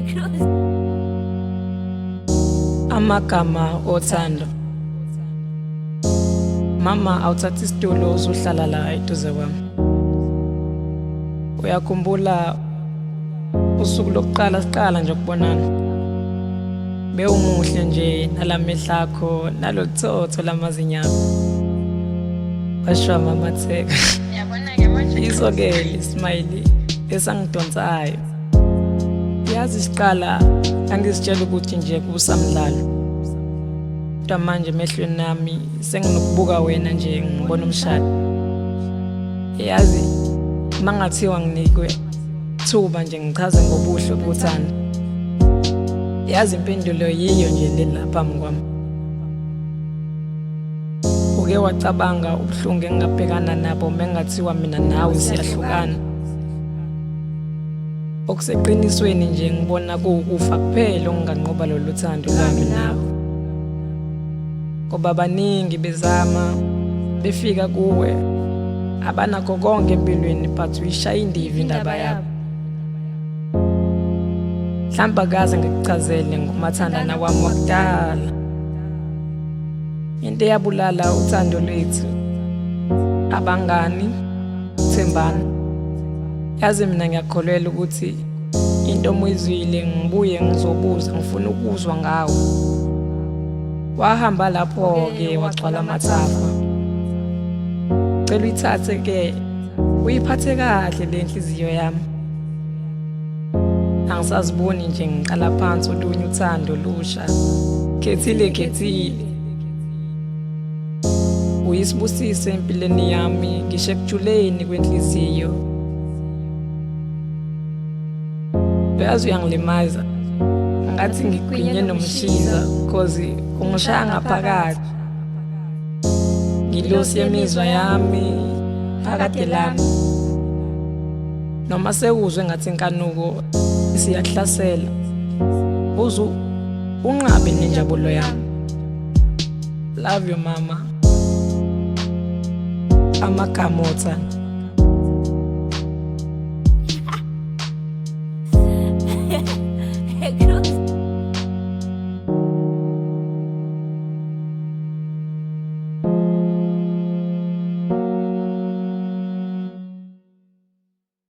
Cruz. Amagama othando. Mama, awuthatha isitulo uzohlala la eduze kwami. Uyakhumbula usuku lokuqala siqala nje ukubonana? Bewumuhle nje nalamehlo akho nalothotho lamazinyo akho. Washo mamatheka. Yabona-ke manje. Iso-ke le-smile esangidonsayo. Yazi siqala angizitshela ukuthi nje kusamdlalo. Kodwa manje emehlweni nami senginokubuka wena nje ngibona umshado. Yazi mangathiwa nginikwe thuba nje ngichaze ngobuhle bothando. Yazi impendulo yiyo nje le la phambi kwami. Uke wacabanga ubuhlungu engingabhekana nabo mengathiwa mina nawe siyahlukana? Okuseqinisweni nje ngibona kuwukufa kuphela okunganqoba lolu thando lwami nawe. Ngoba baningi bezama befika kuwe abanakho konke empilweni, but uyishaya indiva indaba yabo. Mhlawumbe akaze ngikuchazele ngomathandana wami wakudala. Into eyabulala uthando lwethu abangani, thembana. Yazi mina ngiyakholelwa ukuthi into omuyizwile ngibuye ngizobuza, ngifuna ukuzwa ngawe. Wahamba lapho-ke wagcwala amathafa. Cela uyithathe ke uyiphathe kahle le nhliziyo yami. Angisaziboni nje ngiqala phansi olunye uthando lusha. Khethile, khethile. Uyisibusiso empilweni yami, ngisho ekujuleni kwenhliziyo. Uyazi uyangilimaza. Ngathi ngigwinye nomshiza cause ungishaya ngaphakathi. Ngilosi yemizwa yami phakade lami. Noma sewuzwe ngathi inkanuko isiyakuhlasela. Uzu unqabe nenjabulo yami. Love you, mama. Amagama othando.